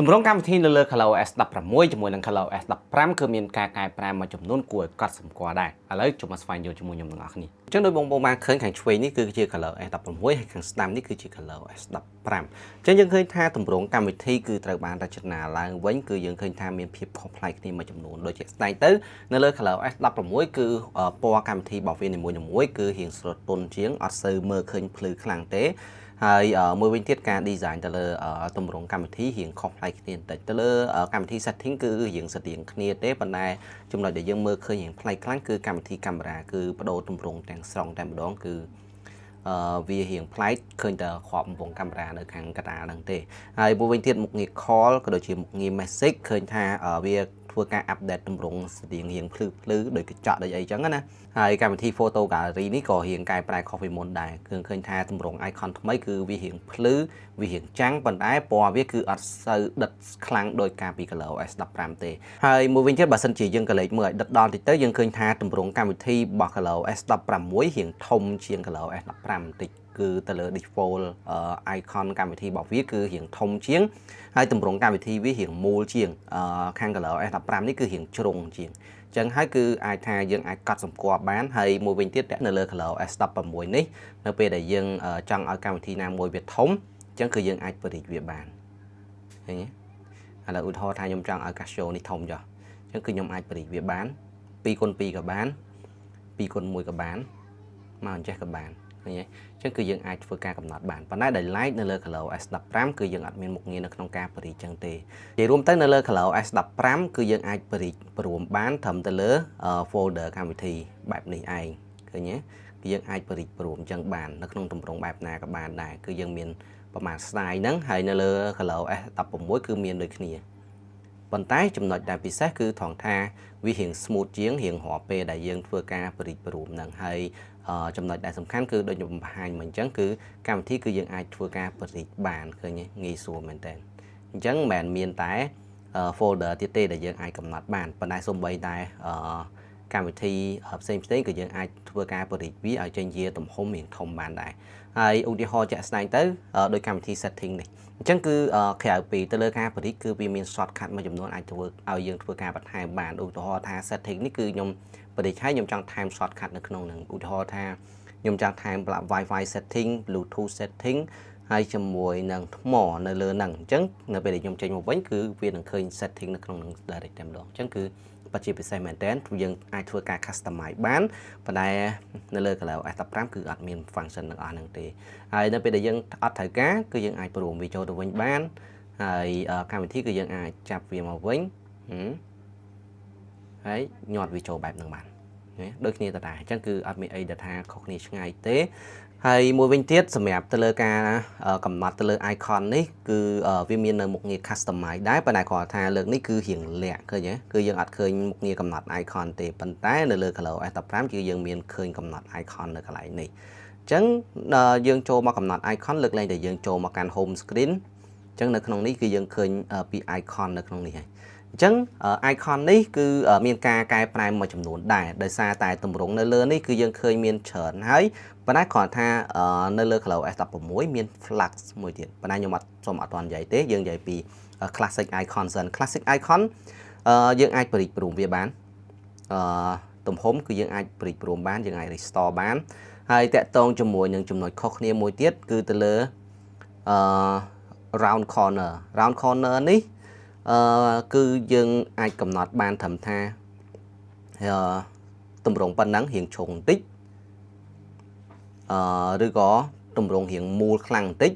ទម្រង់កម្មវិធីនៅលើ ColorOS 16ជាមួយនឹង ColorOS 15គឺមានការកែប្រែមួយចំនួនគួរឲ្យកត់សម្គាល់ដែរឥឡូវចូលមកស្វែងយល់ជាមួយខ្ញុំទាំងអស់គ្នា។អញ្ចឹងដោយបងប្អូនបានឃើញខាងឆ្វេងនេះគឺជា ColorOS 16ហើយខាងស្ដាំនេះគឺជា ColorOS 15អញ្ចឹងយើងឃើញថាទម្រង់កម្មវិធីគឺត្រូវបានរចនាឡើងវិញគឺយើងឃើញថាមានភាពខុសប្លែកគ្នាមួយចំនួនដូចជាស្ដែងទៅនៅលើ ColorOS 16គឺពណ៌កម្មវិធីរបស់វានីមួយៗគឺរៀងស្រទន់ជាងអត់សូវមើលឃើញភ្លឺខ្លាំងទេ។ហើយមួយវិញទៀតការ design ទៅលើទម្រង់កម្មវិធីរៀងខុសប្លែកគ្នាបន្តិចទៅលើកម្មវិធី setting គឺរៀងស្តៀងគ្នាទេប៉ុន្តែចំណុចដែលយើងមើលឃើញរៀងប្លែកខ្លាំងគឺកម្មវិធីកាមេរ៉ាគឺបដូរទម្រង់ទាំងស្រុងតែម្ដងគឺវារៀងប្លែកឃើញតែគ្រាប់កំពង់កាមេរ៉ានៅខាងកណ្ដាលហ្នឹងទេ។ហើយមួយវិញទៀតមុខងារ call ក៏ដូចជាមុខងារ message ឃើញថាវាធ្វើការ update ទម្រង់ស្តៀងរៀងភ្លឺភ្លឺដូចកញ្ចក់ដូចអីចឹងណាហើយកម្មវិធី photo gallery នេះក៏រៀងកែប្រែខុសពីមុនដែរគឺឃើញថាទម្រង់ icon ថ្មីគឺវារៀងភ្លឺវារៀងចាំងប៉ុន្តែពណ៌វាគឺអត់សូវដិតខ្លាំងដោយការពី ColorOS 15ទេ។ហើយមួយវិញទៀតបើសិនជាយើងក្រឡេកមើលឲ្យដិតដល់តិចទៅយើងឃើញថាទម្រង់កម្មវិធីរបស់ ColorOS 16រៀងធំជាង ColorOS 15បន្តិចគឺទៅលើ default icon កម្មវិធីរបស់វាគឺរៀងធំជាងហើយទម្រង់កម្មវិធីវារៀងមូលជាងខាង ColorOS 15នេះគឺរៀងជ្រុងជាងចឹងហើយគឺអាចថាយើងអាចកត់សម្គាល់បានហើយមួយវិញទៀតនៅលើ ColorOS 16នេះនៅពេលដែលយើងចង់ឲ្យកម្មវិធីណាមួយវាធំចឹងគឺយើងអាចពង្រីកវាបានឃើញទេឥឡូវឧទាហរណ៍ថាខ្ញុំចង់ឲ្យ Casio នេះធំចុះចឹងគឺខ្ញុំអាចពង្រីកវាបាន2គុណ2ក៏បាន2គុណ1ក៏បានមកអញ្ចេះក៏បានឃើញទេអញ្ចឹងគឺយើងអាចធ្វើការកំណត់បានប៉ុន្តែដោយឡែកនៅលើ ColorOS 15គឺយើងអត់មានមុខងារនៅក្នុងការបរិចចឹងទេ។និយាយរួមទៅនៅលើ ColorOS 15គឺយើងអាចបរិចព្រមបានត្រឹមទៅលើ folder កម្មវិធីបែបនេះឯងឃើញទេគឺយើងអាចបរិចព្រមចឹងបាននៅក្នុងទម្រង់បែបណាក៏បានដែរគឺយើងមានប្រហែល style ហ្នឹងហើយនៅលើ ColorOS 16គឺមានដូចគ្នាប៉ុន្តែចំណុចដែលពិសេសគឺត្រង់ថាវារៀង smooth ជាងរៀងរាល់ពេលដែលយើងធ្វើការបរិចព្រមហ្នឹងហើយចំណុចដែលសំខាន់គឺដូចខ្ញុំបង្ហាញមកអញ្ចឹងគឺកម្មវិធីគឺយើងអាចធ្វើការបរិចបានឃើញងាយស្រួលមែនតើអញ្ចឹងមិនមែនមានតែ folder ទៀតទេដែលយើងអាចកំណត់បានប៉ុន្តែសូម្បីតែកម្មវិធីផ្សេងផ្សេងក៏យើងអាចធ្វើការបរិចវាឲ្យចេញជាទំហំរៀងធំបានដែរហើយឧទាហរណ៍ជាក់ស្ដែងទៅដោយកម្មវិធី setting នេះអញ្ចឹងគឺក្រៅពីទៅលើការបរិចគឺវាមាន shortcut មួយចំនួនអាចធ្វើឲ្យយើងធ្វើការបន្ថែមបានឧទាហរណ៍ថា setting នេះគឺខ្ញុំបរិចហើយខ្ញុំចង់ថែម shortcut នៅក្នុងនឹងឧទាហរណ៍ថាខ្ញុំចង់ថែម Wi-Fi setting, Bluetooth setting ហើយជាមួយនឹងថ្មនៅលើហ្នឹងអញ្ចឹងនៅពេលដែលខ្ញុំចេញមកវិញគឺវានឹងឃើញ setting នៅក្នុងនឹង direct តែម្ដងអញ្ចឹងគឺពិតជាពិសេសមែនតើយើងអាចធ្វើការ customize បានប៉ុន្តែនៅលើ ColorOS 15គឺអត់មាន function ទាំងអស់ហ្នឹងទេហើយនៅពេលដែលយើងអត់ត្រូវការគឺយើងអាចព្រមវាចូលទៅវិញបានហើយកម្មវិធីគឺយើងអាចចាប់វាមកវិញហើយញាត់វាចូលបែបហ្នឹងបានដូចគ្នាតដែរអញ្ចឹងគឺអត់មានអីដែលថាខុសគ្នាឆ្ងាយទេហើយមួយវិញទៀតសម្រាប់ទៅលើការកំណត់ទៅលើ icon នេះគឺវាមាននៅមុខងារ customize ដែរប៉ុន្តែគ្រាន់ថាលើកនេះគឺរៀងលាក់ឃើញទេគឺយើងអត់ឃើញមុខងារកំណត់ icon ទេប៉ុន្តែនៅលើ ColorOS 15គឺយើងមានឃើញកំណត់ icon នៅកន្លែងនេះអញ្ចឹងយើងចូលមកកំណត់ icon លើកលែងតែយើងចូលមកកាន់ home screen អញ្ចឹងនៅក្នុងនេះគឺយើងឃើញពី icon នៅក្នុងនេះហើយអញ្ចឹង icon នេះគឺមានការកែប្រែមួយចំនួនដែរដោយសារតែទម្រង់នៅលើនេះគឺយើងឃើញមានច្រើនហើយប៉ុន្តែគ្រាន់ថានៅលើ ColorOS 16មាន Flux មួយទៀតប៉ុន្តែខ្ញុំអត់សូមអត់ទាន់និយាយទេយើងនិយាយពី classic icon សិន។ Classic icon យើងអាចបរិចព្រមវាបានទំហំគឺយើងអាចបរិចព្រមបានយើងអាច restore បានហើយតាក់ទងជាមួយនឹងចំណុចខុសគ្នាមួយទៀតគឺទៅលើround corner។ Round corner នេះគឺយើងអាចកំណត់បានត្រឹមថាទម្រង់ប៉ុណ្ណឹងរៀងជ្រុងបន្តិចឬក៏ទម្រង់រៀងមូលខ្លាំងបន្តិច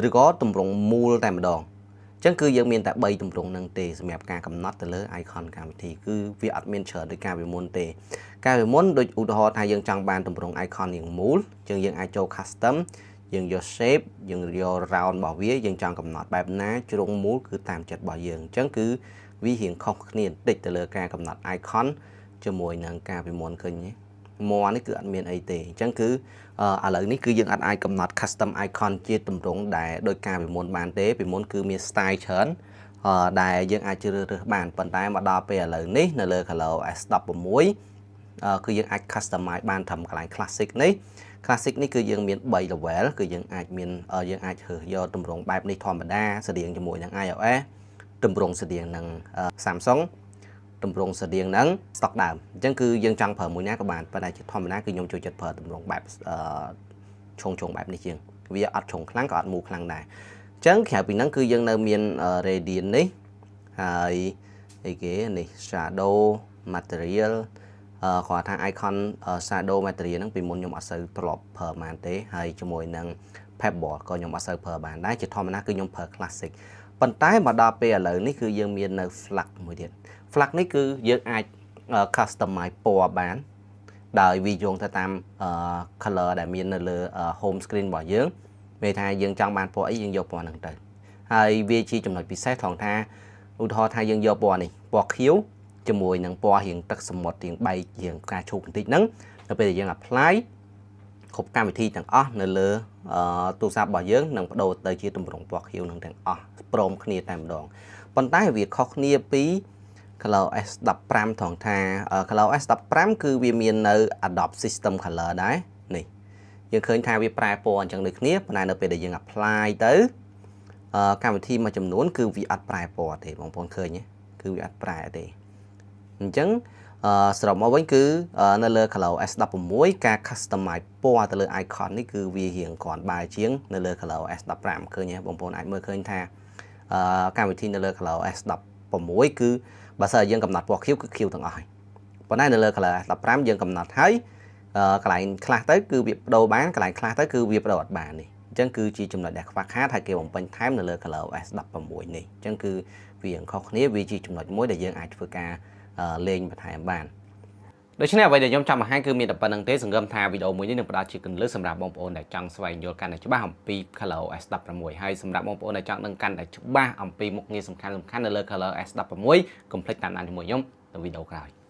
ឬក៏ទម្រង់មូលតែម្ដងអញ្ចឹងគឺយើងមានតែ3ទម្រង់ហ្នឹងទេសម្រាប់ការកំណត់ទៅលើ icon កម្មវិធីគឺវាអត់មានច្រើនដូចកាលពីមុនទេ។កាលពីមុនដូចឧទាហរណ៍ថាយើងចង់បានទម្រង់ icon រៀងមូលអញ្ចឹងយើងអាចចូល custom យើងយក shape យើងយក round របស់វាយើងចង់កំណត់បែបណាជ្រុងមូលគឺតាមចិត្តរបស់យើងអញ្ចឹងគឺវារៀងខុសគ្នាបន្តិចទៅលើការកំណត់ icon ជាមួយនឹងការពីមុនឃើញទេមនេះគឺអត់មានអីទេអញ្ចឹងគឺឥឡូវនេះគឺយើងអត់អាចកំណត់ custom icon ជាទម្រង់ដែលដោយការពីមុនបានទេ។ពីមុនគឺមាន style ច្រើនដែលយើងអាចជ្រើសរើសបានប៉ុន្តែមកដល់ពេលឥឡូវនេះនៅលើ ColorOS 16គឺយើងអាច customize បានត្រឹមកន្លែង classic នេះ។ Classic នេះគឺយើងមាន3 level គឺយើងអាចមានយើងអាចរើសយកទម្រង់បែបនេះធម្មតាស្តៀងជាមួយនឹង iOS ទម្រង់ស្តៀងនឹង Samsung ទម្រង់ស្តៀងនឹង stock ដើមអញ្ចឹងគឺយើងចង់ប្រើមួយណាក៏បានប៉ុន្តែជាធម្មតាគឺខ្ញុំចូលចិត្តប្រើទម្រង់បែបឆុងឆុងបែបនេះជាងវាអត់ឆុងខ្លាំងក៏អត់មូលខ្លាំងដែរអញ្ចឹងក្រៅពីហ្នឹងគឺយើងនៅមាន Radiant នេះហើយអីគេនេះ Shadow Material គាត់ថា icon shadow material ហ្នឹងពីមុនខ្ញុំអត់សូវធ្លាប់ប្រើបានទេហើយជាមួយនឹង pebble ក៏ខ្ញុំអត់សូវប្រើបានដែរជាធម្មតាគឺខ្ញុំប្រើ classic ប៉ុន្តែមកដល់ពេលឥឡូវនេះគឺយើងមាននៅ Flux មួយទៀត Flux នេះគឺយើងអាច customize ពណ៌បានដោយវាយោងទៅតាម color ដែលមាននៅលើ home screen របស់យើងមានថាយើងចង់បានពណ៌អីយើងយកពណ៌ហ្នឹងទៅហើយវាជាចំណុចពិសេសត្រង់ថាឧទាហរណ៍ថាយើងយកពណ៌នេះពណ៌ខៀវជាមួយនឹងពណ៌រៀងទឹកសមុទ្ររៀងបែករៀងផ្កាឈូកបន្តិចហ្នឹងនៅពេលដែលយើង apply គ្រប់កម្មវិធីទាំងអស់នៅលើទូរស័ព្ទរបស់យើងនឹងបដូរទៅជាទម្រង់ពណ៌ខៀវនឹងទាំងអស់ព្រមគ្នាតែម្ដងប៉ុន្តែវាខុសគ្នាពី ColorOS 15ត្រង់ថា ColorOS 15គឺវាមាននៅ Adopt System Color ដែរនេះយើងឃើញថាវាប្រែពណ៌អញ្ចឹងដូចគ្នាប៉ុន្តែនៅពេលដែលយើង apply ទៅកម្មវិធីមួយចំនួនគឺវាអត់ប្រែពណ៌ទេបងប្អូនឃើញទេគឺវាអត់ប្រែទេអញ្ចឹងសរុបមកវិញគឺនៅលើ ColorOS 16ការ customize ពណ៌ទៅលើ icon នេះគឺវារៀងគ្រាន់បើជាងនៅលើ ColorOS 15ឃើញទេបងប្អូនអាចមើលឃើញថាកម្មវិធីនៅលើ ColorOS 16គឺបើសិនយើងកំណត់ពណ៌ខៀវគឺខៀវទាំងអស់ហើយប៉ុន្តែនៅលើ ColorOS 15យើងកំណត់ហើយកន្លែងខ្លះទៅគឺវាបដូរបានកន្លែងខ្លះទៅគឺវាបដូរអត់បាននេះអញ្ចឹងគឺជាចំណុចដែលខ្វះខាតហើយគេបំពេញថែមនៅលើ ColorOS 16នេះអញ្ចឹងគឺវាខុសគ្នាវាជាចំណុចមួយដែលយើងអាចធ្វើការលេងបន្ថែមបានដូច្នេះអ្វីដែលខ្ញុំចង់បង្ហាញគឺមានតែប៉ុណ្្នឹងទេសង្ឃឹមថាវីដេអូមួយនេះនឹងផ្ដល់ជាគន្លឹះសម្រាប់បងប្អូនដែលចង់ស្វែងយល់កាន់តែច្បាស់អំពី ColorOS 16ហើយសម្រាប់បងប្អូនដែលចង់ដឹងកាន់តែច្បាស់អំពីមុខងារសំខាន់ៗនៅលើ ColorOS 16កុំភ្លេចតាមដានជាមួយខ្ញុំនៅវីដេអូក្រោយ។